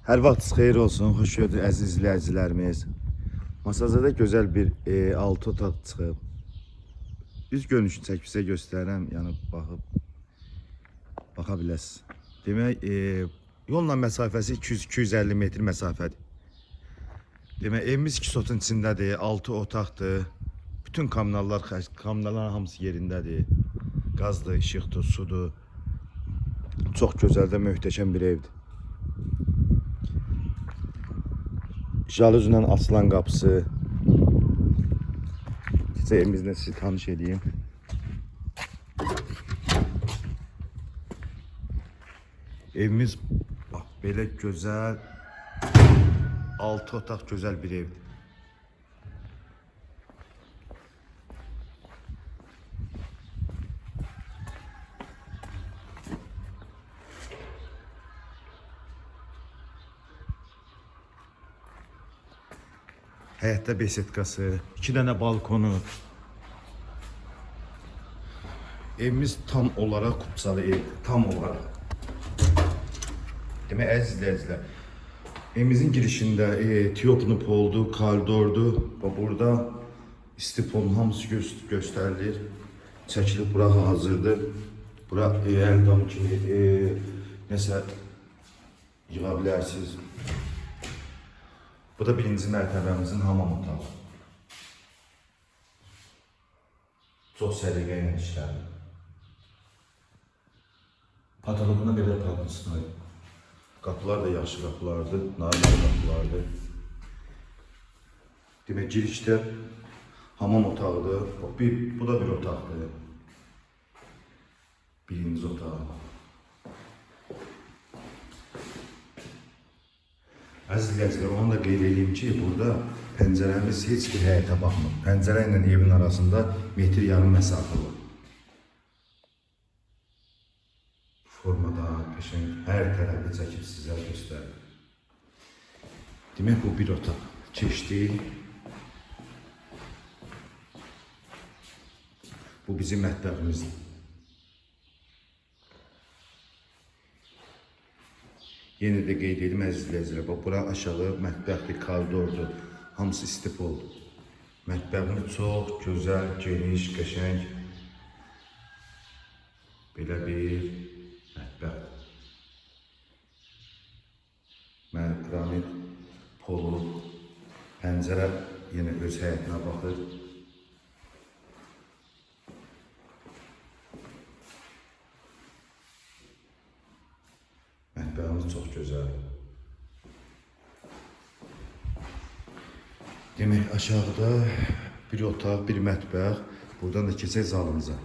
Hər vaxtınız xeyir olsun, xoş gördük əziz izləyicilərimiz. Masazada gözəl bir 6 otaq çıxıb. Üz görünüşünü çəkib sizə göstərirəm, yəni baxıb baxa biləsiniz. Demək, yolla məsafəsi 200-250 metr məsafədir. Demək, evimiz 2 sotun içindədir, 6 otaqdır. Bütün kommunallar, kommunalların hamısı yerindədir. Qazdır, işıqdır, sudur. Çox gözəl də möhtəşəm bir evdir. Jaluzla açılan qapısı. Sizə evimizlə sizi tanış edeyim. Evimiz bax belə gözəl 6 otaq gözəl bir evdir. Həyətdə besetkası, 2 dənə balkonu. Evimiz tam olaraq kupçalı evdir, tam olaraq. Demək, əziz izləyicilər, evimizin girişində tiyoplu poldu, koridordu və burada isti polun hamısı göstərilir. Çəkilib bura hazırdır. Bura əl damı kimi nəsə yığa bilərsiniz. Bu da birinci mərtəbəmizin hamam otağı. Çox səliqə ilə işlənir. Patoloquna belə patlasın. Qapılar da yaxşı qapılardır, normal qapılardır. Demək, girişdə hamam otağıdır. Bu da bir otaqdır. Birinci otağı. Əziz izləyicilər, onu da qeyd edeyim ki, burada pəncərəmiz heç bir həyətə baxmır. Pəncərə ilə evin arasında metr yarım məsafə var. Formada, qəşəng, hər tərəfi çəkib sizə göstərir. Demək, bu bir otaq. Keçdik. Bu bizim mətbəximizdir. Yenə də qeyd edim əziz izləyicilər, bax bura aşağı mətbəxdir, koridordur. Hamısı isti poldur. Mətbəximiz çox gözəl, geniş, qəşəng. Belə bir mətbəxdir. Mən qranit polu, pəncərə yenə öz həyətinə baxır. Mətbəximiz çox gözəl. Demək, aşağıda bir otaq, bir mətbəx. Buradan da keçək zalımıza.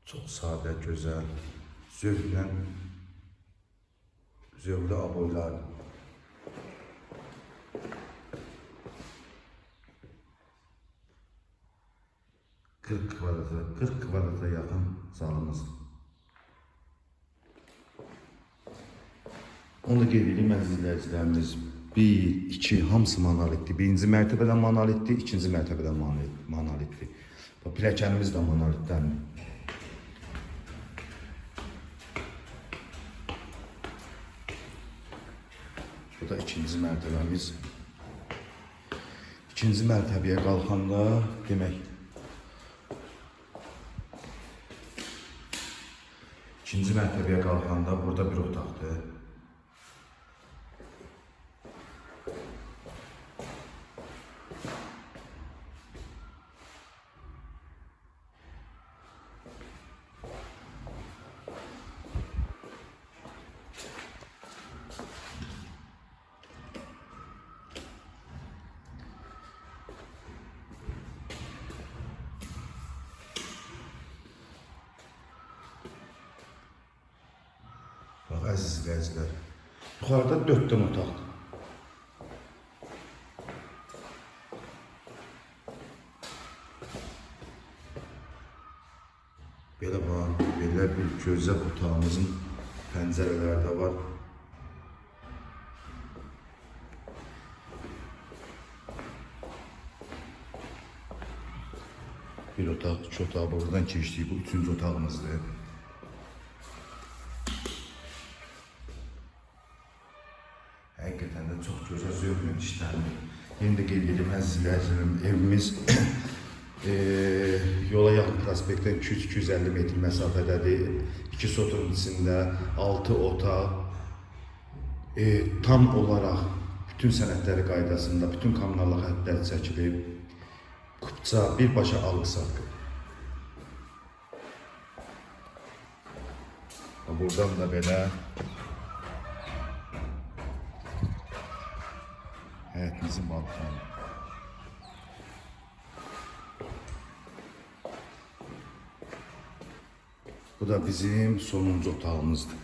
Çox sadə, gözəl, zövqlə, zövqlü aboylar. 40 kvadrata yaxın zalımız. Onu da qeyd edeyim əziz izləyicilərimiz. 1, 2, hamısı monolitdir. Birinci mərtəbədən monolitdir, ikinci mərtəbədən monolitdir. Bax, pilləkənimiz də monolitdəndir. Bu da ikinci mərtəbəmiz. İkinci mərtəbəyə qalxanda, demək, ikinci mərtəbəyə qalxanda burada bir otaqdır. Bax, əziz izləyicilər, yuxarıda 4 dənə otaqdır. Belə bax, belə bir gözəl otağımızın pəncərələri də var. Bir otaq, iki otaq, buradan keçdik. Bu üçüncü otağımızdır. Həqiqətən də çox gözəl zövqlə işlənib. Yenə də qeyd edirəm, əziz izləyicilərim, evimiz yola yaxın prospektdən 200-250 metr məsafədədir. 2 sotun içində 6 otaq, tam olaraq bütün sənədləri qaydasında, bütün kommunallıq xəttləri çəkilib. Kupça birbaşa alıq-satqı. Buradan da belə həyətimizin balkonu. Bu da bizim sonuncu otağımızdır.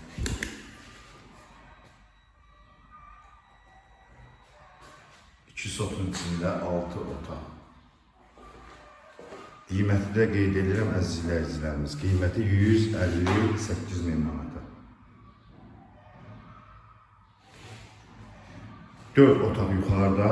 İki sotun içində 6 otaq. Qiyməti də qeyd edirəm əziz izləyicilərimiz. Qiyməti 158 min manata. 4 otaq yuxarıda,